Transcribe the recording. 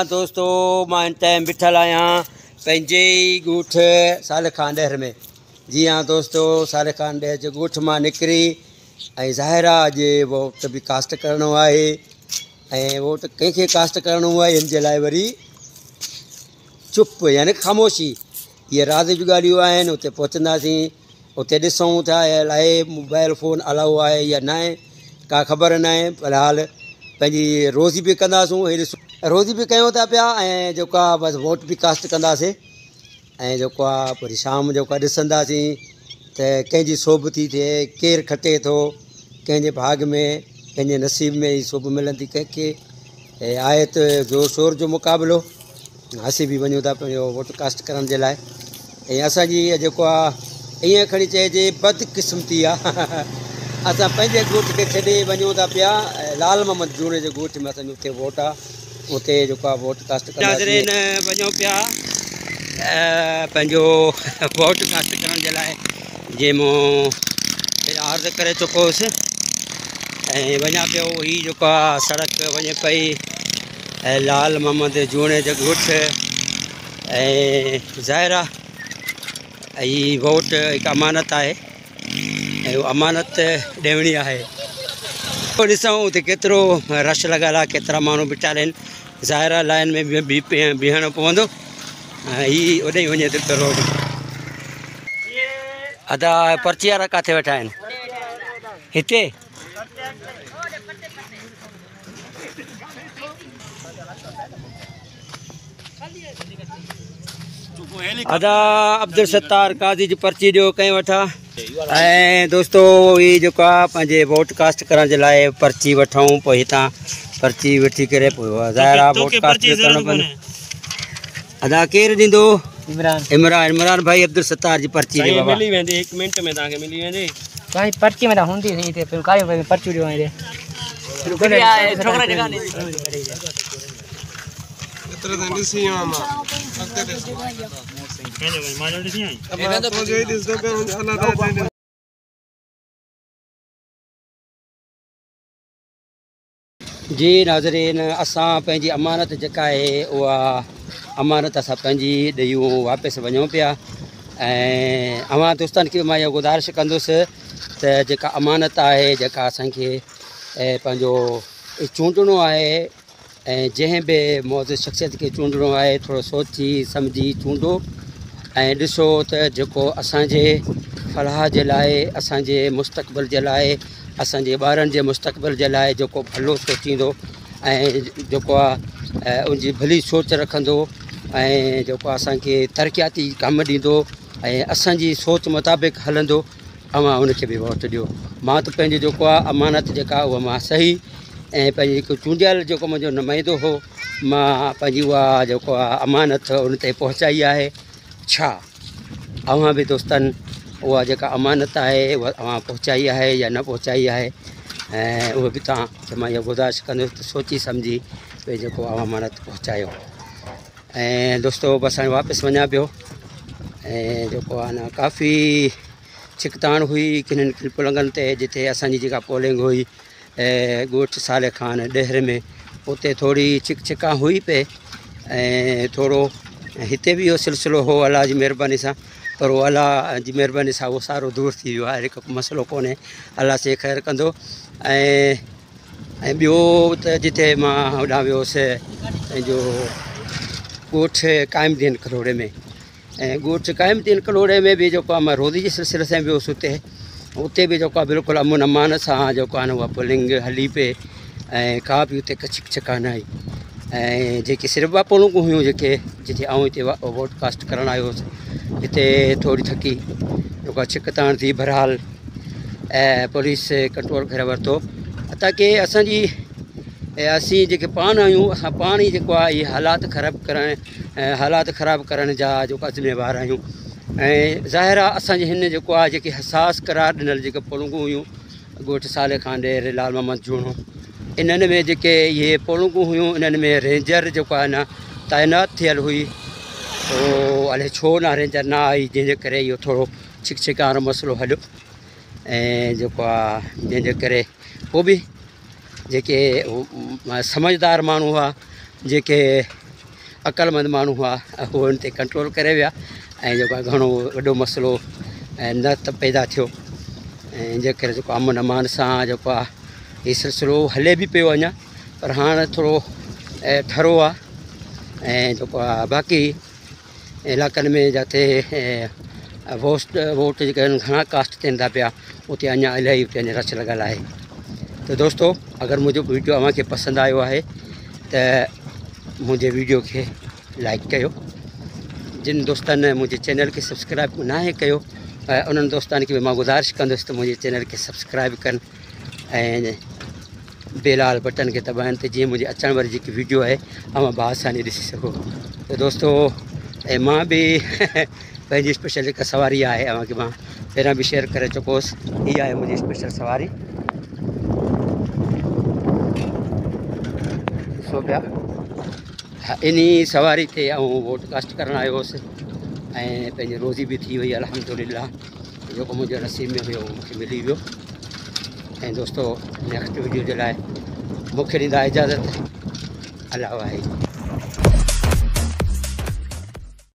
دوستو مان هن ٽائيم بيٺل آهيان پنهنجي ئي ڳوٺ صالح خان ڏهر ۾. جي ها دوستو صالح خان ڏهر جي ڳوٺ مان نڪري ۽ ظاهر آ اڄ ووٽ به ڪاسٽ ڪرڻو آهي ۽ ووٽ ڪنهن کي ڪاسٽ ڪرڻو آهي هن جي لاء وري چپ يعني خاموشي اهي راز جون ڳالهيون آهن اتي پهچنداسين اتي ڏسون ٿا الائي موبائل فون الائو آهي يا ناهي ڪا خبر ناهي في الحال پنهنجي روزي به ڪنداسون هي ڏسو روزي به ڪيون ٿا پيا ۽ جيڪو آهي بس ووٽ به ڪاسٽ ڪنداسين ۽ جيڪو آهي وري شام جيڪو آهي ڏسنداسين ته ڪنهن جي سوڀ ٿي ٿئي ڪير کٽي ٿو ڪنهن جي ڀاڳ ۾ ڪنهن جي نصيب ۾ هي سوڀ ملندي ڪنهن کي آهي ته زور شور جو مقابلو اسين به وڃون ٿا پنهنجو ووٽ ڪاسٽ ڪرڻ جي لاء ۽ اسانجي جيڪو آ ائين کڻي چئجي بد قسمتي آ اسان پنهنجي ڳوٺ کي ڇڏي وڃون ٿا پيا لال محمد جوڻي جي ڳوٺ ۾ اسانجو اتي ووٽ آ اتي جيڪو آ ووٽ ڪاسٽ ڪنداسين. وڃون پيا پنهنجو ووٽ ڪاسٽ ڪرڻ جي لاء جي مون عرض ڪري چڪو هوس ۽ وڃان پيو هي جيڪو آ سڙڪ وڃي پئي ۽ لال محمد جوڻي جو ڳوٺ ۽ ظاهر آ هي ووٽ هڪ امانت آهي ۽ امانت ڏيڻي آهي پوء ڏسون اتي ڪيترو رش لڳل آهي ڪيترا ماڻهو بيٺل آهن ظاهر آ لائن ۾ بيهڻو پوندو هي اوڏي وڃي ٿو روڊ ادا پرچي وارا ڪاٿي ويٺا آهن هتي ادا عبدالستار قاضي جي پرچي ڏيو ڪنهن وٺا ۽ دوستو هي جيڪو آ پنهنجي ووٽ ڪاسٽ ڪرڻ جي لاء پرچي وٺون پوء هتان پرچي وٺي ڪري پوء ظاهر آ ووٽ ڪاسٽ به ڪرڻو پوندو ادا ڪير ڏيندو عمران عمران عمران ڀائي عبدالستار جي پرچي ڏي بابا ملي ويندي هڪ منٽ ۾ توهان کي ملي ويندي سائين پرچي ۾ ته هوندي سائين هتي پيو ڪايو پيو پرچو ڏيو آهي جي ناظرين اسان پنهنجي امانت جيڪا آهي اها امانت اسان پنهنجي ڏيون واپس وڃون پيا ۽ اوهان دوستن کي مان اها گذارش ڪندس ته جيڪا امانت آهي جيڪا اسانکي پنهنجو چونڊڻو آهي ۽ جنهن به معزز شخصيت کي چونڊڻو آهي ٿورو سوچي سمجهي چونڊو ۽ ڏسو ته جيڪو اسانجي فلاح جي لاء اسانجي مستقبل جي لاء اسانجي ٻارن جي مستقبل جي لاء جيڪو ڀلو سوچيندو ۽ جيڪو آهي ان جي ڀلي سوچ رکندو ۽ جيڪو اسانکي ترقياتي ڪم ڏيندو ۽ اسانجي سوچ مطابق هلندو اوهان ان کي به ووٽ ڏيو. مان ته پنهنجو جيڪو آهي امانت جيڪا اها مان صحيح ۽ پنهنجي جيڪو چونڊيل جيڪو منهنجو نمائندو هو مان پنهنجي اها جيڪو آهي امانت ان تائين پهچائي آهي ڇا اوهان به دوستن اها جيڪا امانت آهي اها اوهان پهچائي آهي يا نه پهچائي آهي ۽ اهو به توهان کي مان اها گذارش ڪندس ته سوچي سمجهي پنهنجو جيڪو اوهان امانت پهچايو ۽ دوستو بس هاڻي واپس وڃان پيو ۽ جيڪو آهي نه ڪافي ڇڪتاڻ هئي ڪنن ڪن پلنگن تي جتي اسانجي جيڪا پولنگ هئي ڳوٺ صالح خان ڏهر ۾ اتي ٿوري ڇڪ ڇڪان هئي پئي ۽ ٿورو هتي به اهو سلسلو هو الله جي مهرباني سان پر اهو الله جي مهرباني سان اهو سارو دور ٿي ويو آهي هڪ مسئلو ڪونهي الله سي خير ڪندو ۽ ۽ ٻيو ته جتي مان هوڏانهن ويو هوس پنهنجو ڳوٺ قائم الدين ڪلهوڙي ۾ ۽ ڳوٺ قائم الدين ڪلهوڙي ۾ به جيڪو آهي مان روزي جي سلسلي سان ويو هوس اتي اتي به جيڪو آهي بلڪل امن امان سان جيڪو آهي نه اها پولنگ هلي پئي ۽ ڪا به اتي ڪڇ ڇڪا نه آئي ۽ جيڪي صرف ٻه پولنگون هيون جيڪي جتي آئون هتي ووٽ ڪاسٽ ڪرڻ آيو هوس هتي ٿوري ٿڪي جيڪو آهي ڇڪتاڻ ٿي بهرحال ۽ پوليس ڪنٽرول ڪري ورتو حتيٰ ڪي اسانجي اسين جيڪي پاڻ آهيون اسان پاڻ ئي جيڪو آهي اهي حالات خراب ڪرڻ حالات خراب ڪرڻ جا جيڪو ذميوار آهيون ۽ ظاهر آهي اسانجي هن جيڪو آهي جيڪي حساس قرار ڏنل جيڪي پولنگون هيون ڳوٺ صالح خان ڏير لال محمد جوڻو انهن ۾ جيڪي اهي پولنگون هيون انهن ۾ رينجر جيڪو آهي نه تعينات ٿيل هئي پوء الائي ڇو نه رينجر نه آئي جنهن جي ڪري اهو ٿورو ڇڪ ڇڪان وارو مسئلو هليو ۽ جيڪو آ جنهن جي ڪري پوء به جيڪي سمجهدار ماڻهو هئا جيڪي عقلمند ماڻهو هئا اهو ان تي ڪنٽرول ڪري ويا ۽ جيڪو آهي گهڻو وڏو مسئلو نه ته پيدا ٿيو ۽ ان جي ڪري جيڪو امن امان سان جيڪو آهي هي سلسلو هلي به پيو اڃا پر هاڻ ٿورو ٺرو آهي ۽ جيڪو آهي باقي علاقن ۾ جتي ووسٽ ووٽ جيڪي آهن گهڻا ڪاسٽ ٿين ٿا پيا اتي اڃا الاهي اتي اڃا رش لڳل آهي ته دوستو اگر منهنجو ويڊيو اوهان کي پسند آيو آهي ته منهنجي ويڊيو کي لائڪ ڪيو جن دوستن منهنجي چينل کي سبسڪرائب ناهي ڪيو انهن دوستن کي به مان گذارش ڪندس ته منهنجي چينل کي سبسڪرائب ڪن ۽ بيل آل بٽن کي دٻائن ته جيئن منهنجي اچڻ واري جيڪي ويڊيو آهي اوهان بآساني ڏسي سگهو ته دوستو ۽ مان به پنهنجي اسپيشل جيڪا سواري آهي اوهان کي مان پهريان به شيئر ڪري چڪو هوس هي آهي منهنجي اسپيشل سواري ڏسو پيا انهي سواري تي آئون ووٽ ڪاسٽ ڪرڻ آيو هوس ۽ پنهنجي روزي به ٿي وئي الحمدلله جيڪو منهنجي نصيب ۾ هيو مونکي ملي ويو ۽ دوستو نيڪسٽ ويڊيو جي لاء مونکي ڏيندا اجازت الله واهي.